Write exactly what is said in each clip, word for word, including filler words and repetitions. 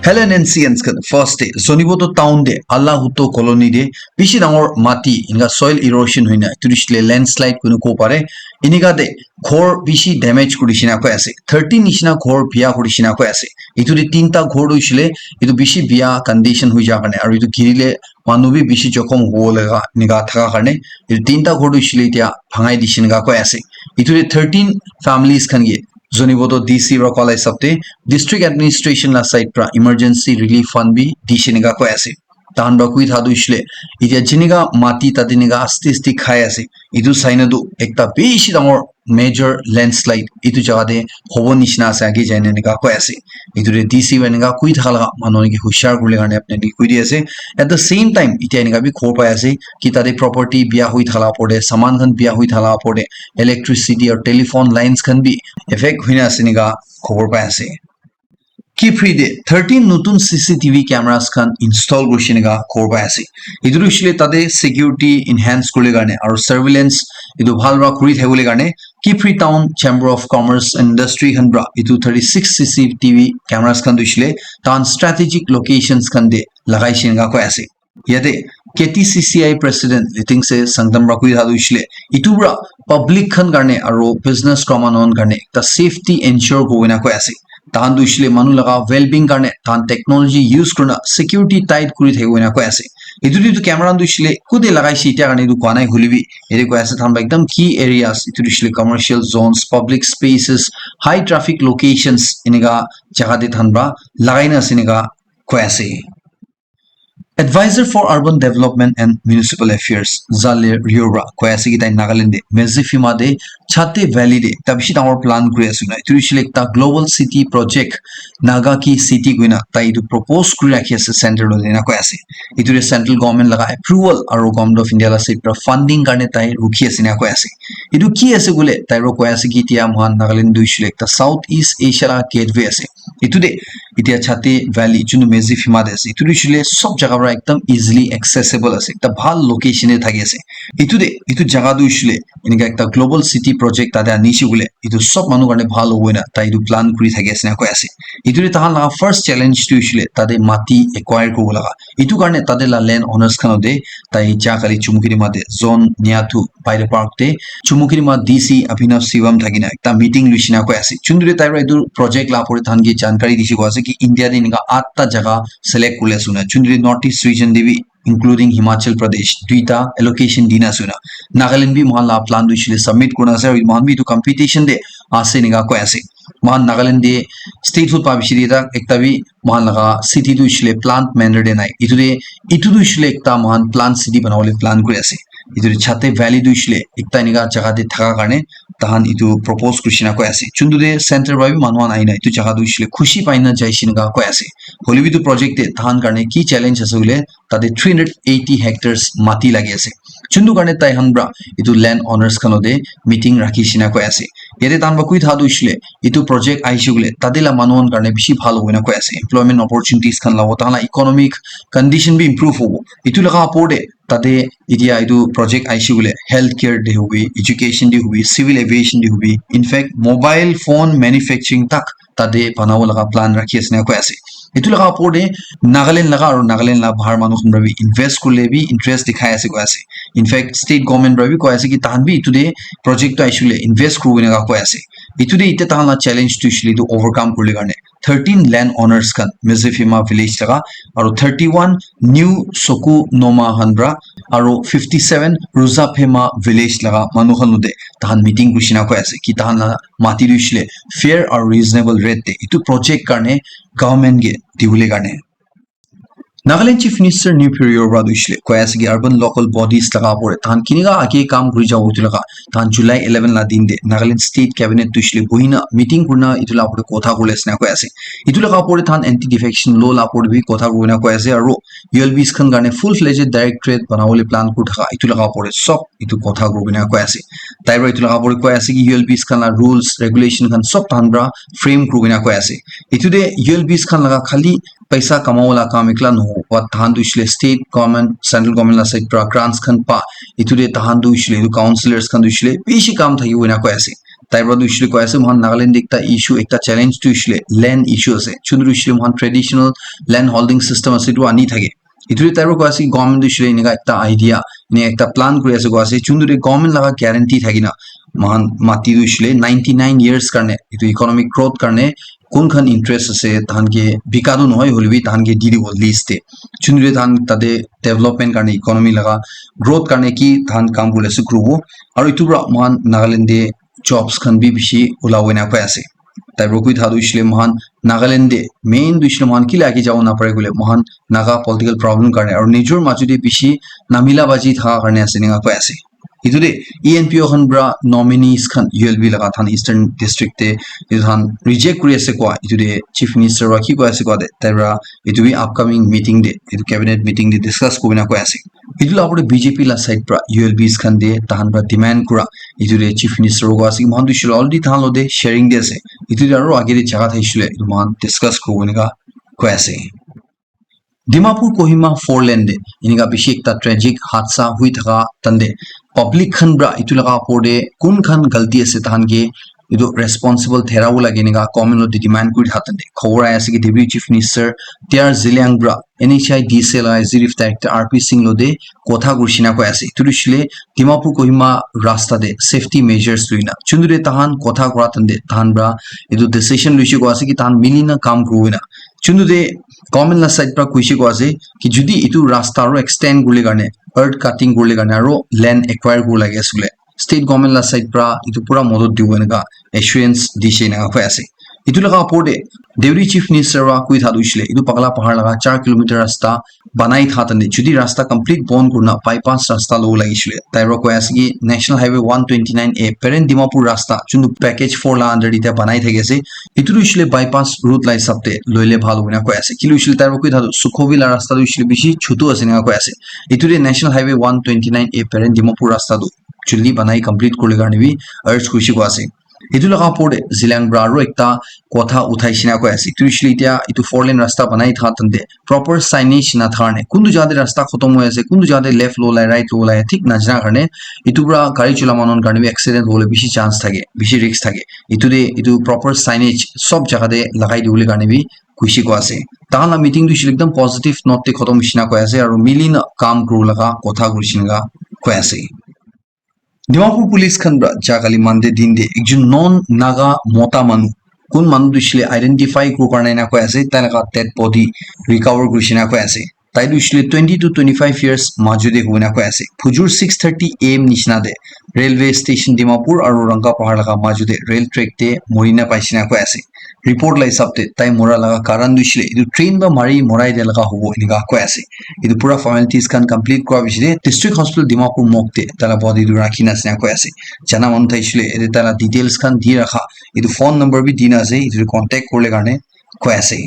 Hello N C Ns khan, first day Zoniboto town de Allahuto colony de bishi dangor mati inga soil erosion hoina etu hoishe le landslide koina kobo pare. Inika de ghor bishi damage kuri shina koi ase, thirteen nishina ghor biya kuri shina koi ase. Etu de tinta ghor tu hoishe le etu bishi biya condition hoi ja karne aru etu giri le manu bi bishi jokhom hobo laga enika thaka karne etu tinta ghor tu hoishe le etia bhangai dishi enika koi ase. Etu de thirteen families khan ke Zoniboto D C para koa la hisab te district administration la side para emergency relief fund bi dishi enika koi ase. Tahan para koi tha tu hoishe le etia jinika mati tate enika asti asti khai ase. Etu sai na tu ekta bishi dangor major landslide etu jaga te hobo nishina ase age jai na enika koi ase. Etu de D C para enika koi thaka laga manu ke hushar kuri le karne apni khan ke koi di ase. At the same time etia enika bi khobor pai ase ki tate property biya hoi thala opor te, saman khan biya hoi thala opor te, electricity aru telephone lines khan bi affect hoina ase enika khobor pai ase. Kiphire te thirteen nutun C C T V cameras khan install kurishe enika khobor pai ase. Etu tu hoishe le tate security enhance kuribole karne aru surveillance etu bhal para kuri thakibole karne Kiphire Town Chamber of Commerce and Industry khan para etu thirty six C C T V cameras khan tu hoishe le tahan strategic locations khan te lagaishe enika koi ase. Yate K T C C I President Litingse Sangtam para koi tha tu hoishe le etu para public khan karne aru business kura manu khan karne ekta safety ensure kuribole koi ase. Tahan tu hoishe le manu laga well-being karne tahan technology use kurina security tight kuri thakibo ena koi ase. Etu tu camera tu hoishe le kute lagaishe etia karne etu koa nai hoile bi yate koi ase tahan para ekdam key areas etu tu hoishe le commercial zones, public spaces, high traffic locations enika jaga te tahan para lagai na ase enika koi ase. Advisor for Urban Development and Municipal Affairs, Zale Riora, koi ase ki tai Nagaland de, Medziphema de, Chate Valley de, ekta bishi dangor plan kuri ase na. Etu hoishe le ekta global city project, Naga ki city koina tai etu propose kuri rakhi ase center lo ena koi ase. Etu de central government laga approval aru government of India la side para funding karne tai rukhi ase ena koi ase. Etu ki ase koile, tai ro koi ase ki etia mohan Nagaland tu hoishe le ekta South East Asia la gateway ase. Etu de, etia Chate Valley, junu Medziphema de ase. Etu tu hoishe le sob jaga para ekdam easily accessible ase. Ekta bhal location de thaki ase. Etu de, etu jaga tu hoishe le, enika ekta global city project tate anishe koile, etu sob manu karne bhal hobo ena, tai etu plan kuri thaki ase na koi ase. Etu de tahan laga first challenge tu hoishe le, tate mati acquire kuribo laga. Etu karne tate la land owners khan de, tai ja kali Chumukedima de, zone Niathu, Baile Park te Chumukedima D C Abhinav Shivam thakina ekta meeting luishina koi ase. Chunduri tai para etu project la opor te tahan ke jankari dishi koi ase ki India te enika atta jaga select kuri ase na. Chunduri North East region te bi including Himachal Pradesh duita allocation dina ase na. Nagaland bi mohan la plan tu hoishe le submit kurina ase aru mohan bi etu competition te ase enika koi ase. Mohan Nagaland te statehood pa bishi de ta ekta bi mohan laga city tu hoishe le planned manner de nai. Etu de, etu tu hoishe le ekta mohan planned city banabole plan kuri ase. Etu de Chate Valley tu hoishe le ekta enika jaga de thaka karne tahan etu propose kurishe na koi ase. Chuntu de center para bi manu khan ahina etu jaga tu hoishe le khushi paina jaishe enika koi ase. Hoile bi etu project de tahan karne ki challenge ase koile tate three hundred eighty hectares mati lagi ase. Chuntu karne tai khan para etu land owners khan de meeting rakhi shina koi ase. Yate tahan para koi tha tu hoishe le etu project ahishe koile tate la manu khan karne bishi bhal hobo ena koi ase. Employment opportunities khan labo, tahan la economic condition bi improve hobo. Etu laga opor de tate etia etu project ahishe koile healthcare de hobi, education de hobi, civil aviation de hobi, in fact mobile phone manufacturing tak tate banabo laga plan rakhi ase ena koi ase. Etu laga opor de Nagaland laga aru Nagaland la bahar manu khan para bi invest kurile bi interest dikhai ase koi ase. In fact state government para bi koi ase ki tahan bi etu de project tu ahishe koile invest kuribo ena koi ase. Etu de etia tahan la challenge tu hoishe le etu overcome kurile karne thirteen land owners khan Medziphema village laga aru thirty one New Soku Noma khan para aru fifty seven Ruzaphema village laga manu khan lo de tahan meeting kurishe na koi ase ki tahan la mati tu hoishe le fair aru reasonable rate de etu project karne government ke dibole karne. Nagaland Chief Minister Neiphiu Rio para tu hoishe le koi ase ki urban local bodies laga opor de tahan kinika age kam kuri jabo etu laga tahan July eleven la din de Nagaland State Cabinet tu hoishe le buhina meeting kurina etu la opor de kotha kuri ase na koi ase. Etu laga opor de tahan anti defection law la opor de bi kotha kuri na koi ase aru U L Bs khan karne full fledged directorate banabole plan kuri thaka etu laga opor de sob etu kotha kuri kena koi ase. Tai para etu laga opor de koi ase ki U L Bs khan la rules, regulation khan sob tahan para frame kuri kena koi ase. Etu de U L Bs khan laga khali paisa kamabo la kam ekla nohobo, but tahan tu hoishe le state government, central government la side para grants khan pa, etu de tahan tu hoishe le etu councillors khan tu hoishe le bishi kam thakibo ena koi ase. Tai para tu hoishe le koi ase, moikhan Nagaland te ekta issue, ekta challenge tu hoishe le land issue ase. Chun tu hoishe le moikhan traditional land holding system ase, etu ani thake. Etu te tai para koi ase ki government tu hoishe le eneka ekta idea, eneka ekta plan kuri ase koi ase. Chun tu te government laga guarantee thaki na, moikhan mati tu hoishe le ninety nine years karne, etu economic growth karne, kun khan interest ase, tahan ke bika tu nohoi, hoilebi tahan ke di dibo lease te. Chun tu te tahan tate development karne, economy laga growth karne ki tahan kam kuri ase kuribo. Aru etu para moikhan Nagaland te jobs khan bi bishi ulabo ena koi ase. Tai para koi tha tu hoishe le moikhan Nagaland te main tu hoishe le moikhan kile age jabo napare koile moikhan Naga political problem karne aru nijor majo te bishi namila baji thaka karne ase eneka koi ase. Etu te E N P O khan para nominees khan U L B laga than Eastern District te etu khan reject kuri ase koa, etu te Chief Minister para ki koi ase koa te tai para etu bi upcoming meeting te, etu cabinet meeting te discuss kuri na koi ase. Etu la opor te B J P la side para U L Bs khan te tahan para demand kura, etu te Chief Minister para koi ase ki moikhan tu hoishe le already tahan lo te sharing te ase, etu te aru age te jaga thaishe le etu moikhan discuss kuribo eneka koi ase. Dimapur Kohima four lane te eneka bishi ekta tragic hadsa hui thaka tante public khan para etu laga opor te kun khan galti ase tahan ke etu responsible therabo lage eneka government lo te demand kuri thaka tante khobor ahi ase ki Deputy Chief Minister T R Zeliang para N H I D C L I Executive Director R P Singh lo te kotha kuri shina koi ase. Etu tu hoishe le Dimapur Kohima rasta te safety measures lui na. Chun tu te tahan kotha kura tante tahan para etu decision luishe koi ase ki tahan mili na kam kuribo na. Chun tu te government la side para koishe koi ase ki jodi etu rasta aru extend kurle karne, earth cutting kurle karne aru land acquire kuribo lage ase koile state government la side para etu pura modot dibo eneka assurance dishe eneka koi ase. Etu laga opor te Deputy Chief Minister para koi tha tu hoishe le etu Pagla Pahar laga char kilometer rasta banai tha tante jodi rasta complete bon kurina bypass rasta lobo lagishile tai para koi ase ki National Highway one twenty nine A Peren Dimapur rasta chun tu package four la under te banai thaki ase. Etu tu hoishe le bypass route la hisab te loile bhal hoina koi ase. Kile hoishe le tai para koi tha tu Sukhovi la rasta tu hoishe le bishi chutu ase eneka koi ase. Etu te National Highway one twenty nine A Peren Dimapur rasta tu juldi banai complete kurle karne bi urge kurishe koi ase. Etu laga opor te Zeliang para aru ekta kotha uthai shina koi ase. Etu hoishe le etia etu four lane rasta banai tha tante proper signage na thaka karne kuntu jaga te rasta khotom hoi ase, kuntu jaga te left lobo lai, right lobo lai, thik na jana karne etu para gari chola manu khan karne bi accident hobole bishi chance thake, bishi risk thake. Etu te etu proper signage sob jaga te lagai dibole karne bi koishe koi ase. Tahan la meeting tu hoishe le ekdam positive note te khotom hoishe na koi ase aru mili na kam kuribo laga kotha kurishe eneka koi ase. Dimapur police khan para ja kali Monday din te ekjon non Naga mota manu, kun manu tu hoishe le identify kuribo para nai na koi ase, tai laga dead body recover kurishe na koi ase. Tai tu hoishe le twenty to twenty five years majo te hoina koi ase. Phujur six thirty A M nishina te railway station Dimapur aru Rangka Pahar laga majo te rail track te mori na paishe na koi ase. Report la hisab te tai mora laga karan tu hoishe le etu train para mari morai dia laga hobo eneka koi ase. Etu pura formalities khan complete kura piche te District Hospital Dimapur morgue te tai la body tu rakhi na ase eneka koi ase. Jana manu thaishe le ete tai la details khan di rakha, etu phone number bi di na ase, etu te contact kuribole karne koi ase.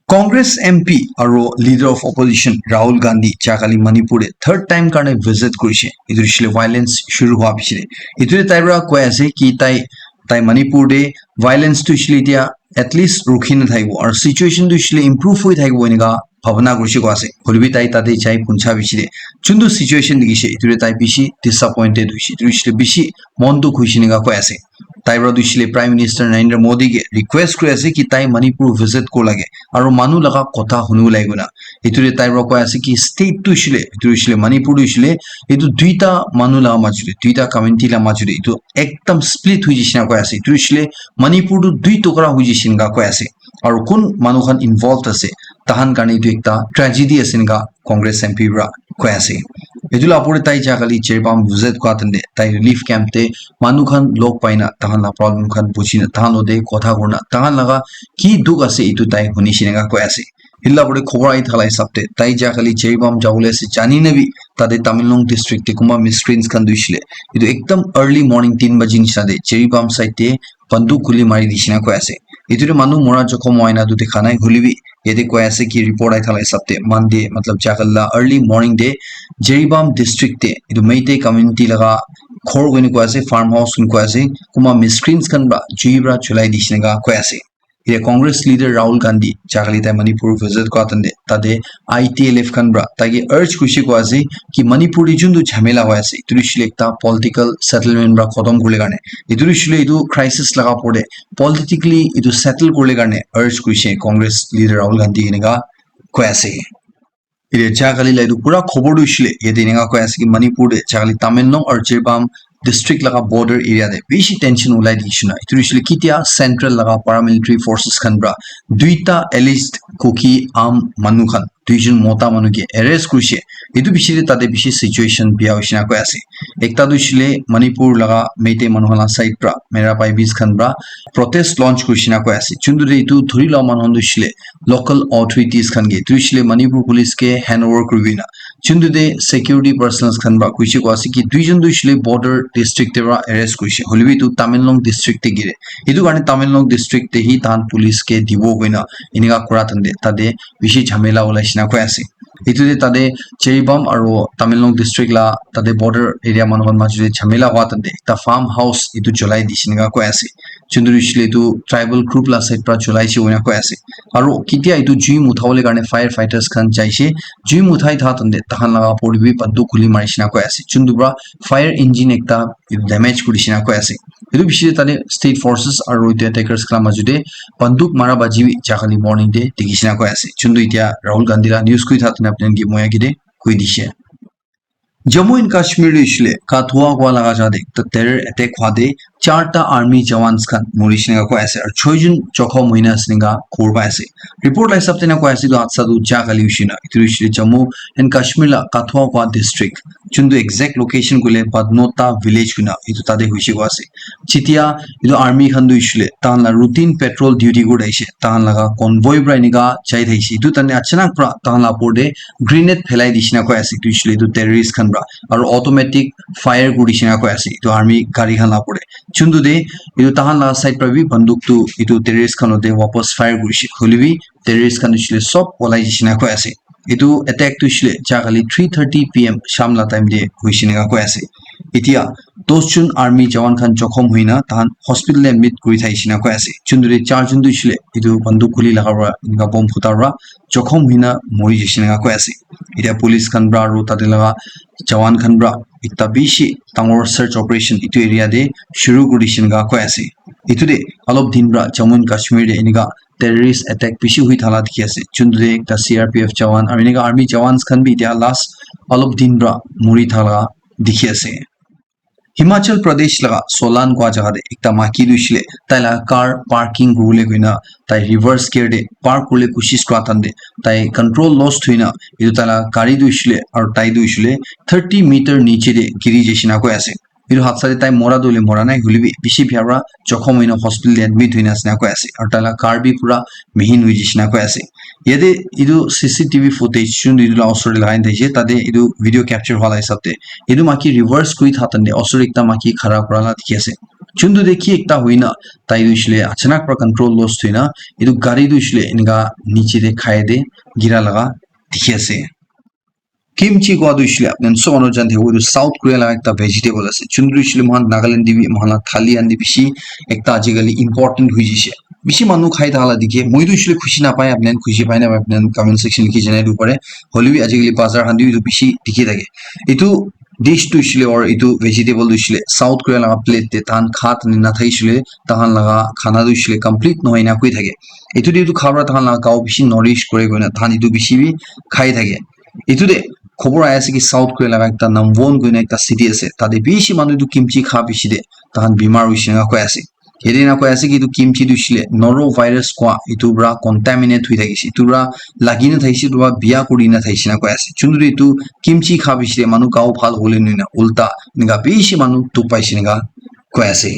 Congress M P aru Leader of Opposition Rahul Gandhi ja kali Manipur te third time karne visit kurishe. Etu hoishe le violence shuru hua piche te. Etu te tai para koi ase ki tai, tai Manipur te violence tu hoishe le etia at least rukhi na thakibo aru situation tu hoishe le improve hoi thakibo eneka bhabna kurishe koi ase. Hoilebi tai tate jai puncha piche te chuntu situation dikhishe, etu te tai bishi disappointed hoishe. Etu hoishe le bishi mon dukh hoishe eneka koi ase. Tai para tu hoishe le Prime Minister Narendra Modi ke request kuri ase ki tai Manipur visit kuribo lage aru manu laga kotha hunibo lage koina. Etu te tai para koi ase ki state tu hoishe le, etu hoishe le Manipur tu hoishe le, etu duita manu laga majo te, duita community laga majo te etu ekdam split hoi jaise na koi ase. Etu hoishe le Manipur tu dui tokra hoi jaise eneka koi ase. Aru kun manu khan involved ase, tahan karne etu ekta tragedy ase eneka Congress M P para koi ase. Etu la opor te tai ja kali Jiribam visit kura time te tai relief camp te manu khan log pai na tahan la problem khan buji na tahan logote kotha kuri na tahan laga ki dukh ase etu tai huni shina eneka koi ase. Etu la opor te khobor ahi thaka la hisab te tai ja kali Jiribam jabo le ase jani na bi tate Tamenglong district te kunba miscreants khan tu hoishe le etu ekdam early morning tin baji nisina te Jiribam side te banduk guli mari di shina koi ase. Etu te manu mora jokhom hoi na tu dikha nai hoile bi yate koi ase ki report ahi thaka la hisab te Monday matlab ja kali la early morning te Jiribam district te etu Meitei community laga ghor koi na koi ase, farm house koi na koi ase, kunba miscreants khan para jui para julai di shina eneka koi ase. Ite Congress leader Rahul Gandhi jahali tai Manipur visit kura tande tate I T L F khan pra taike urge kurishe koi ase ki Manipur te juntu jhamela hoi ase, itu hoishe le ekta political settlement pra khotom kuribole karne. Itu hoishe le itu crisis laga opor te politically itu settle kuribole karne urge kurishe Congress leader Rahul Gandhi enika koi ase. Ite jahali la itu pura khobor tu hoishe le yate enika koi ase ki Manipur te jahali Tamenglong aru Jiribam district laga border area te bishi tension ulai dikhe shina. Itu hoishe le ketia central laga paramilitary forces khan pra duita alleged Kuki armed manu khan, duijon mota manu ke arrest kurishe. Itu bishi te tate bishi situation bia hoishe na koi ase. Ekta tu hoishe le Manipur laga Meitei manu khan la side pra, Mera Paibis khan pra protest launch kurishe na koi ase. Juntu te itu dhuri la manu khan tu hoishe le local authorities khan ke, itu hoishe le Manipur police ke hand over kuri kena. Juntu te security personnel khan pra kurishe koi ase ki duijon tu hoishe le border district te pra arrest kurishe. Hoilebi itu Tamenglong district te gire. Itu karne Tamenglong district te hi tahan police ke dibo koina enika kura tande tate bishi jhamela ulai shina koi ase. Itu te tate Jiribam aru Tamenglong district la tate border area manu khan majot te jhamela hua tande ekta farm house itu cholai dishe enika koi ase. Juntu hoishe le itu tribal group la side pra cholai she koina koi ase. Aru ketia itu jui muthabole karne firefighters khan jaishe, jui muthai tha tande tahan laga opor te bi banduk guli mari shina koi ase. Juntu pra fire engine ekta damage kuri shina koi ase. Itu bishi te tate state forces aru itu attackers khan la majot te banduk mara baji bi jahali morning te dikhi shina koi ase. Juntu itia Rahul Gandhi la news koi tha tande apni khan ke moi age te koi dishe. Jammu and Kashmir te hoishe le Kathua kua laga jaga te ekta terror attack hua te charta army jawans khan muri shina koi ase aru choi jon jokhom hoina ase enika khobor pai ase. Report la hisab te na koi ase tu hatsa tu jahali hoishe na. Itu hoishe le Jammu and Kashmir la Kathua kua district, juntu exact location koile Padnota village koina itu tate hoishe koi ase. Jetia itu army khan tu hoishe le tahan la routine patrol duty kuri thakishe, tahan laga convoy pra enika jai thakishe. Itu tande achanak pra tahan la opor te grenade phelai dishe na koi ase, itu hoishe le itu terrorist khan pra, aru automatic fire kuri dishe na koi ase itu army gari khan la opor te. Juntu te itu tahan la side pra bi banduk tu itu terrorist khan te wapas fire kurishe, hoilebi terrorist khan hoishe le sob polai dishe na koi ase. Itu attack tu hoishe le jahali three thirty P M sham la time te hoishe enika koi ase. Itia dos jon army jawan khan jokhom hoina tahan hospital te admit kuri thakishe enika koi ase. Juntu te char jon tu hoishe le itu banduk guli laga pra enika bomb phuta pra jokhom hoina mori jaishe enika koi ase. Itia police khan pra aru tate laga jawan khan pra ekta bishi dangor search operation itu area te shuru kuri dishe enika koi ase. Itu te olop din pra Jammu and Kashmir te enika terrorist attack bishi hui thala dikhi ase. Juntu te ekta C R P F jawan aru enika army jawans khan bi itia last olop din pra mori thala dikhi ase. Himachal Pradesh laga Solan kua jaga te ekta maiki tu hoishe le tai laga car parking kuribole koina tai reverse gear te park kuribole koshish kura time te tai control loss hoina etu tai laga gari tu hoishe le aru tai tu hoishe le thirty meter niche te giri jaishe na koi ase. Etu hadsa te tai mora tu hoile mora nai, hoile bi bishi bia para jokhom hoina hospital te admit hoina ase na koi ase aru tai laga car bi pura mihin hoi jaishe na koi ase. Yate etu C C T V footage chun etu la osor te lagai na thakishe, tate etu video capture hua la hisab te etu maiki reverse kuri thaka time te osor te ekta maiki khara kura la dikhi ase. Chun tu te ki ekta hoina tai tu hoishe le achanak para control loss hoina etu gari tu hoishe le enika niche te khai te gira laga dikhi ase. Kimchi kua tu hoishe le apni khan sob manu jane thakibo etu South Korea laga ekta vegetable ase. Chun tu hoishe le moikhan Nagaland te bi moikhan la thali khan te bishi ekta ajikali important hoi jaishe. Bishi manu khai thaka la dikhe. Moi tu hoishe le khushi napai, apni khan khushi pai napai apni khan comment section likhi janai dibo pare. Hoilebi ajikali bazar khan te bi etu bishi dikhi thake. Etu dish tu hoishe le or etu vegetable tu hoishe le South Korea laga plate te tahan kha tani na thakishe le tahan laga khana tu hoishe le complete nohoi na koi thake. Etu te etu kha para tahan laga gao bishi nourish kore koina tahan etu bishi bi khai thake. Etu te khobor ahi ase ki South Korea laga ekta Namwon koina ekta city ase. Tate bishi manu etu kimchi kha bishi te tahan bimar hoishe na koi ase. Yate na koi ase ki etu kimchi tu hoishe le norovirus kua etu para contaminate hoi thakishe. Etu para lagi na thakishe, etu para biya kuri na thakishe na koi ase. Chun tu etu kimchi kha bishi te manu gao bhal hole nohoi na ulta enika bishi manu dukh paishe enika koi ase.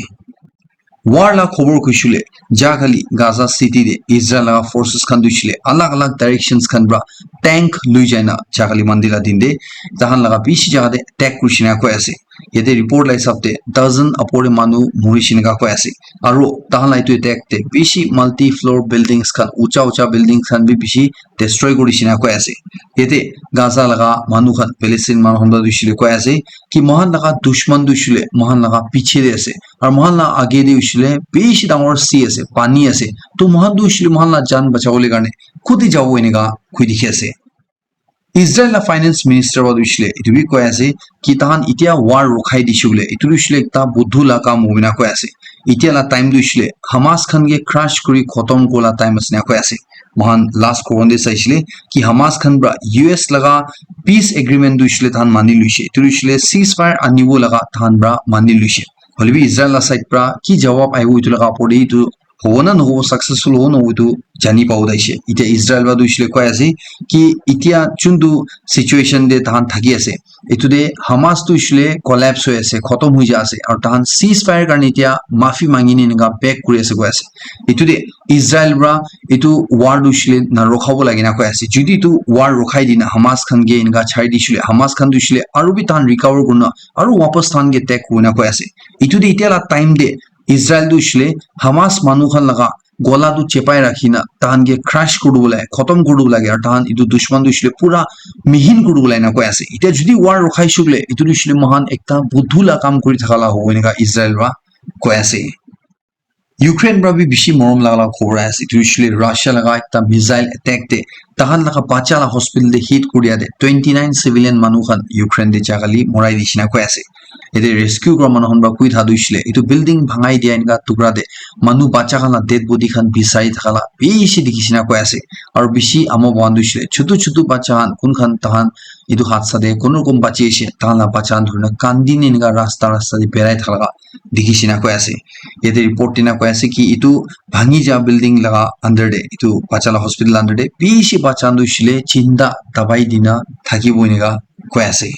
War la khobor koi shule, ja khali Gaza City te Israel laga forces khan tu hoishe le alag alag directions khan para tank lui jai na ja khali Monday la din te tahan laga bishi jaga te attack kurishe na koi ase. Yate report la hisab te dozen upor te manu morishe na koi ase. Aru tahan la etu attack te bishi multi floor buildings khan, ucha ucha buildings khan bi bishi destroy kurishe na koi ase. Yate Gaza laga manu khan, Palestine manu khan para tu hoishe le koi ase ki moikhan laga dushman tu hoishe le moikhan laga piche te ase. Aru moikhan la age te hoishe hoile bishi dangor sea ase, pani ase. To moikhan tu hoile moikhan la jaan bachawole karne kute jabo enika koi dikhi ase. Israel la finance minister wa tu hoile etu bi koi ase ki tahan itia war rokhai dise bole, etu tu hoile ekta budhu la kam hoina koi ase. Itia la time tu hoile Hamas khan ke crush kuri khotom kura la time ase na koi ase. Moikhan last koron te saisile ki Hamas khan pra U S laga peace agreement tu hoile tahan mani luise. Etu tu hoile ceasefire anibo laga tahan pra mani luise. Hoilebi Israel la side pra ki jawab ahibo etu laga opor te etu hobo na nohobo, successful hobo nohobo etu jani pabo taishe. Itia Israel pra tu hoile koi ase ki itia chuntu situation te tahan thaki ase, etu te Hamas tu hoile collapse hoi ase, khotom hoi ja ase, aru tahan ceasefire karne itia mafi mangi ne enika beg kuri ase koi ase. Etu te Israel pra etu war tu hoile na rokhabo lage na koi ase. Jodi etu war rokhai dina Hamas khan ke enika chari dise hoile, Hamas khan tu hoile aru bi tahan recover kurina aru wapas tahan ke take kurina koi ase. Etu te itia la time te Israel tu hoile Hamas manu khan laga gola tu chepai rakhina tahan ke crush kuri dibole, khotom kuri dibole lage, aru tahan etu dushman tu hoile pura mihin kuri dibole na koi ase. Itia jodi war rokhai shukle, etu tu hoile moikhan ekta budhu la kam kuri thaka la hobo enika Israel pra koi ase. Ukraine pra bi bishi morom laga la khobor ase. Etu hoile Russia laga ekta missile attack te tahan laga bacha la hospital te hit kuri dia te twenty nine civilian manu khan Ukraine te jaga li morai dishina koi ase. Yate rescue kura manu khan pra koi tha tu hoile etu building bhangai dia enika tukra te manu bacha khan la dead body khan bisai thaka la bishi dikhi shina koi ase. Aru bishi ama bhan tu hoile chutu chutu bacha khan kun khan tahan etu hadsa te kun rokom bachi ase, tahan la bacha khan dhurina kandi ne enika rasta rasta te berai thaka la dikhi shina koi ase. Yate report dina koi ase ki etu bhangi ja building laga under te, etu bacha la hospital under te bishi bacha khan tu hoile chinta dabai dina thakibo enika koi ase.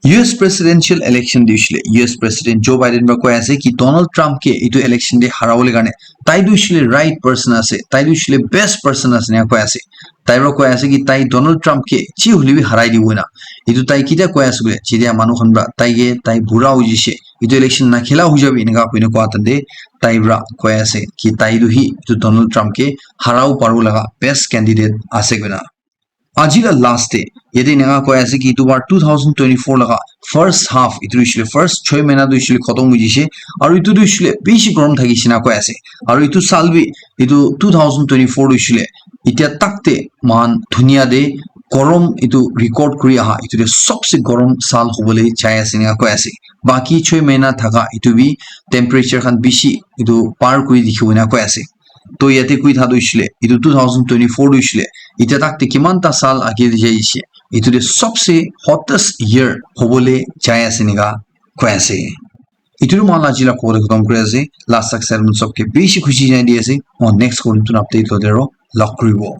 U S presidential election te hoile U S president Joe Biden pra koi ase ki Donald Trump ke etu election te harabole karne tai tu hoile right person ase, tai tu hoile best person ase enika koi ase. Tai pra koi ase ki tai Donald Trump ke ji hoile bi harai dibo na. Etu tai ketia koi ase koile, jetia manu khan pra tai ke tai bura hoi jaise, etu election na khela hoi jabi enika koina koa time te tai pra koi ase ki tai tu hi etu Donald Trump ke harabo paribo laga best candidate ase koina. Aji la last te yate enika koi ase ki etu bar two thousand twenty-four laga first half, etu hoile first choi mahina tu hoile khotom hoi jaise, aru etu tu hoile bishi gorom thaki shina koi ase. Aru etu saal bi, etu two thousand twenty-four tu hoile itia tak te moikhan dunia te gorom etu record kuri aha, etu te sobse gorom saal hobole jai ase enika koi ase. Baki choi mahina thaka etu bi temperature khan bishi etu par kuri dikhibo enika koi ase. To yate koi tha tu hoile etu two thousand twenty-four tu hoile itia tak te kiman ta saal age te jai ase, etu te sobse hottest year hobole jai ase enika koi ase. Etu tu moikhan la aji la khobor te khotom kuri ase. Last tak sai manu sob ke bishi khushi janai di ase. Moi next khobor te update lote aro log kuribo.